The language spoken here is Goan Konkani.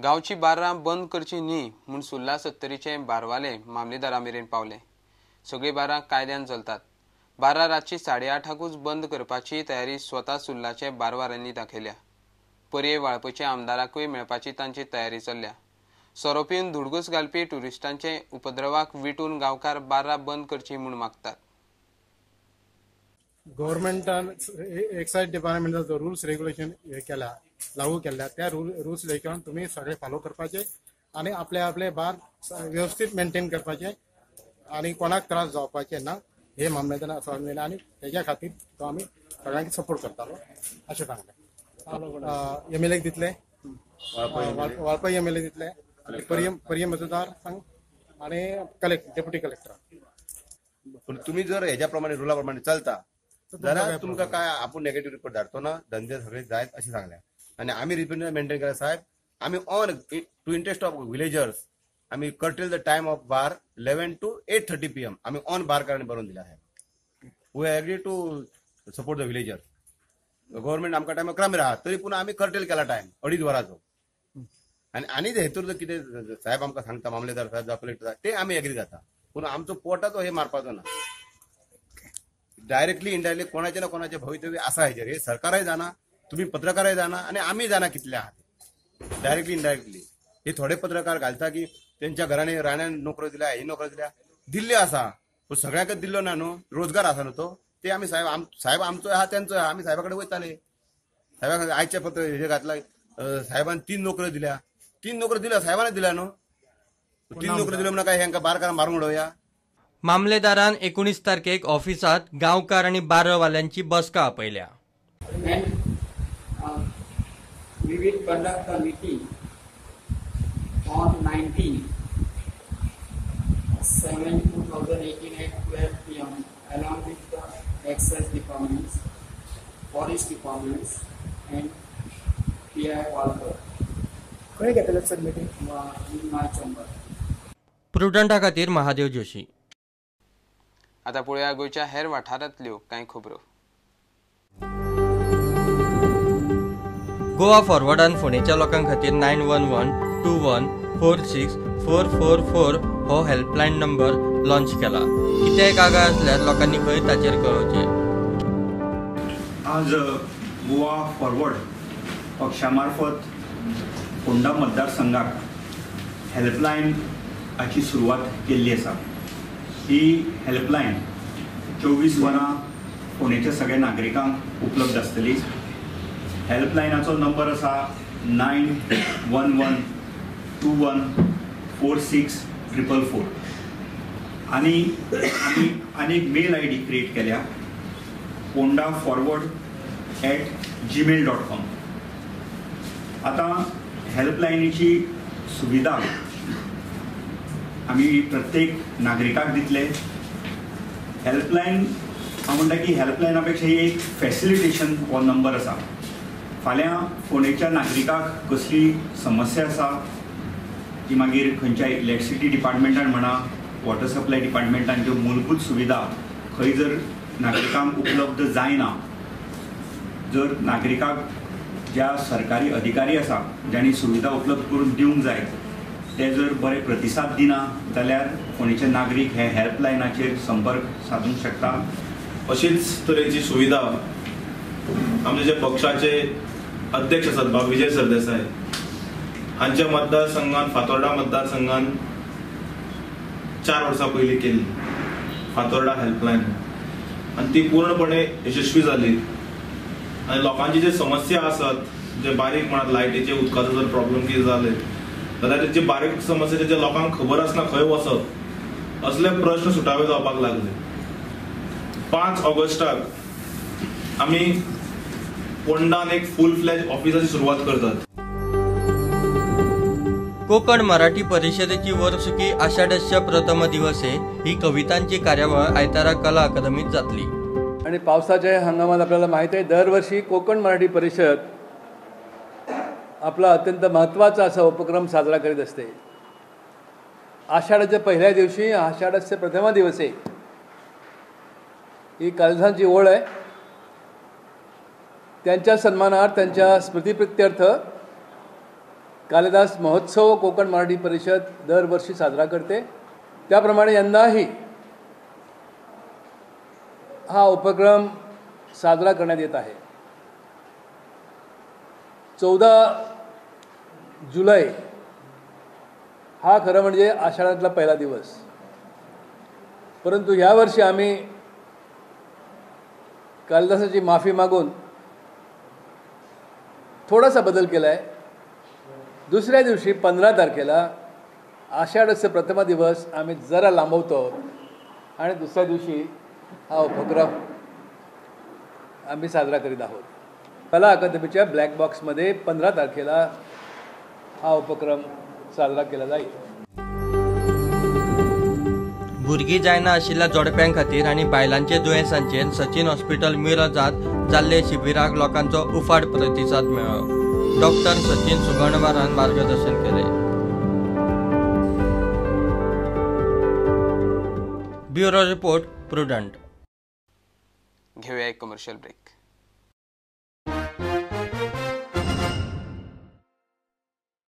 गांवची बार्रां बंद करची न्ही म्हूण सुर्ला सत्तरीचे बारवाले मामलेदारा मेरेन पावले. सगळीं बार्रां कायद्यान चलतात. बार्रां रातची 8:30 बंद करपाची तयारी स्वता सुर्लाचे बारवाऱ्यांनी दाखयल्या. पर्ये वाळपयच्या आमदाराकूय मेळपाची तांची तयारी चल्ल्या. सोरो पिवन धुडगूस घालपी ट्युरिस्टांचे उपद्रवाक विटून गांवकार बार्रां बंद करची म्हूण मागतात. गव्हर्मेंटान एक्सायज डिपार्टमेंटाचो रुल्स रेग्युलेशन हे केला, लागू केल्या, त्या रुल्स रेग्युलेशन तुमी सगळे फॉलो करपाचे आनी आपले आपले बार व्यवस्थीत मेंटेन करपाचे आनी कोणाक त्रास जावपाचे ना हे मामलेदारान सांगलें आनी तेज्या खातीर तो आमी सगळ्यांक सपोर्ट करतालो अशें सांगलें. एमएलए दितले, वाळपय एमएलए दितले, पर्यम मतदार संघ आनी कलेक्टर, डेप्युटी कलेक्टर. पण तुमी जर हेज्या प्रमाणे रुला प्रमाणे चलता जाल्यार तुमकां काय आपूण नेगेटीव रिपोर्ट धाडचो ना, धंदे सगळे जायत अशें सांगलें. आनी आमी रिपोर्ट मेंटेन केला साहेब, आमी on to interest of villagers आमी curtail the time of bar 11 to 8:30 PM आमी ऑन बार कारण बरोवन दिला साहेब. We agree to support the villagers. Government आमकां टायम क्रम आहा तरी पूण आमी कर्टेल केला टायम 2.5 वरांचो. आनी आनी हेतूर जर कितें साहेब आमकां सांगता, मामलेदार साहेब जावं कलेक्टर साहेब, ते आमी एग्री जाता, पूण आमचो पोटाचो हे मारपाचो ना. डायरेक्टली इनडायरेक्टली कोणाचे ना कोणाचे भवितव्य आसा हेजेर, हे सरकारय जाणा, तुमी पत्रकारय जाणा आनी आमी जाणा कितले आहात. डायरेक्टली इनडायरेक्टली हे थोडे पत्रकार घालता की तेंच्या घरांनी राण्यान नोकऱ्यो दिल्या, ही नोकऱ्यो दिल्या, दिल्ल्यो आसा पूण सगळ्यांकच दिल्लो ना न्हू, रोजगार आसा न्हू तो. ते आमी साहेब, साहेब आमचो आहा तेंचो आहा, आमी साहेबा कडेन वयताले. साहेबाक आयचे पत्र हे घातला, साहेबान 3 नोकऱ्यो दिल्या, 3 नोकऱ्यो दिल्या साहेबान दिल्या न्हू, 3 नोकऱ्यो दिल्यो म्हणून काय हेंकां बारकारां मारून उडोवया. मामलेदारान 19 तारखेक ऑफिसात गांवकार आनी बारवाल्यांची बसका आपयल्या. We will conduct a meeting on 19/7/2018 at 12 PM along with the excise departments, forest departments and PI Walker. खंय घेतले sir meeting? In my chamber. प्रुडंटा खातीर महादेव जोशी. आता पळोवया गोंयच्या हेर वाठारांतल्यो कांय खबरो. गोवा फॉरवर्डान फोंडेच्या लोकां खातीर 911 21 46 444 हो हेल्पलायन नंबर लॉन्च केला. कितेंय कागाळ आसल्यार लोकांनी खंय ताचेर कळोवचें. आज गोवा फॉरवर्ड पक्षा मार्फत फोंडा मतदारसंघाक हेल्पलायन हाची सुरवात केल्ली आसा. ही हेल्पलायन 24 वरां फोंडेच्या सगळ्या नागरिकांक उपलब्ध आसतली. हेल्पलायनाचो नंबर आसा 911 21 46 444. आनी आमी आनी एक मेल I D create केल्या, pondaforward@gmail.com. आतां हेल्पलायनीची सुविधा आमी प्रत्येक नागरिकाक दितले. हेल्पलायन हांव म्हणटा की हेल्पलायना पेक्षा ही एक फॅसिलिटेशन हो नंबर आसा. फाल्यां फोंडेच्या नागरिकाक कसली समस्या आसा ती मागीर खंयच्या इलेक्ट्रिसिटी डिपार्टमेंटान म्हणा, वॉटर सप्लाय डिपार्टमेंटान ज्यो मूलभूत सुविधा खंय जर नागरिकांक उपलब्ध जायना, जर नागरिकाक ज्या सरकारी अधिकारी आसा जांणी सुविधा उपलब्ध करून दिवंक जाय ते जर बरे प्रतिसाद दिना जाल्यार फोंडेचे नागरीक हे हेल्पलायनाचेर संपर्क सादूंक शकता. अशीच तरेची सुविधा आमचे जे पक्षाचे अध्यक्ष आसात बाब विजय सरदेसाय हांच्या मतदारसंघान, फातोर्डा मतदारसंघान 4 वर्सां पयलीं केल्ली फातोर्डा हेल्पलायन आनी ती पूर्णपणे यशस्वी जाली. आनी लोकांची जे समस्या आसात, जे बारीक म्हणात लायटीचे, उदकाचो जर प्रॉब्लम कितें जाले जाल्यार तेची बारीक समस्या जे लोकांक खबर आसना खंय वचप, असले प्रश्न सुटावे जावपाक लागले. 5 ऑगस्टाक आमी फोंडान एक फूल फ्लॅज ऑफिसाची सुरवात करतात. कोकण मराठी परिषदेची वर्सुकी आषाढस्य प्रथम दिवसे ही कवितांची कार्यावळ आयतारा कला अकादमीत जातली. आणि पावसाच्या हंगामात आपल्याला माहित आहे दरवर्षी कोकण मराठी परिषद आपला अत्यंत महत्त्वाचा असा उपक्रम साजरा करीत असते. आषाढाच्या पहिल्या दिवशी आषाढस्य प्रथम दिवसे ही कालिदासांची ओळ आहे. त्यांच्या सन्मानार्थ, त्यांच्या स्मृतिप्रित्यर्थ कालिदास महोत्सव कोकण मराठी परिषद दरवर्षी साजरा करते, त्याप्रमाणे यंदाही हा उपक्रम साजरा करण्यात येत आहे। 14 जुलै हा खरं म्हणजे आषाढातला पहिला दिवस, परंतु यावर्षी आम्ही कालिदासाची माफी मागून थोडासा बदल केला आहे। दुसऱ्या दिवशी 15 तारखेला आषाढस्य प्रथम दिवस आम्ही जरा लांबवतो आहोत आणि दुसऱ्या दिवशी हा उपक्रम आम्ही साजरा करीत आहोत। कला अकादमीच्या ब्लॅक बॉक्समध्ये 15 तारखेला हा उपक्रम साजरा केला जाईल। भुरगीं जायना आशिल्ल्या जोडप्यां खातीर आनी बायलांचे दुयेंसांचेर सचिन हॉस्पिटल मिरजांत जाल्ले शिबिराक लोकांचो उफाट प्रतिसाद मेळ्ळो। डॉक्टर सचिन सुगणवारान मार्गदर्शन केले। Bureau report, Prudent. घेऊया एक कमर्शियल ब्रेक।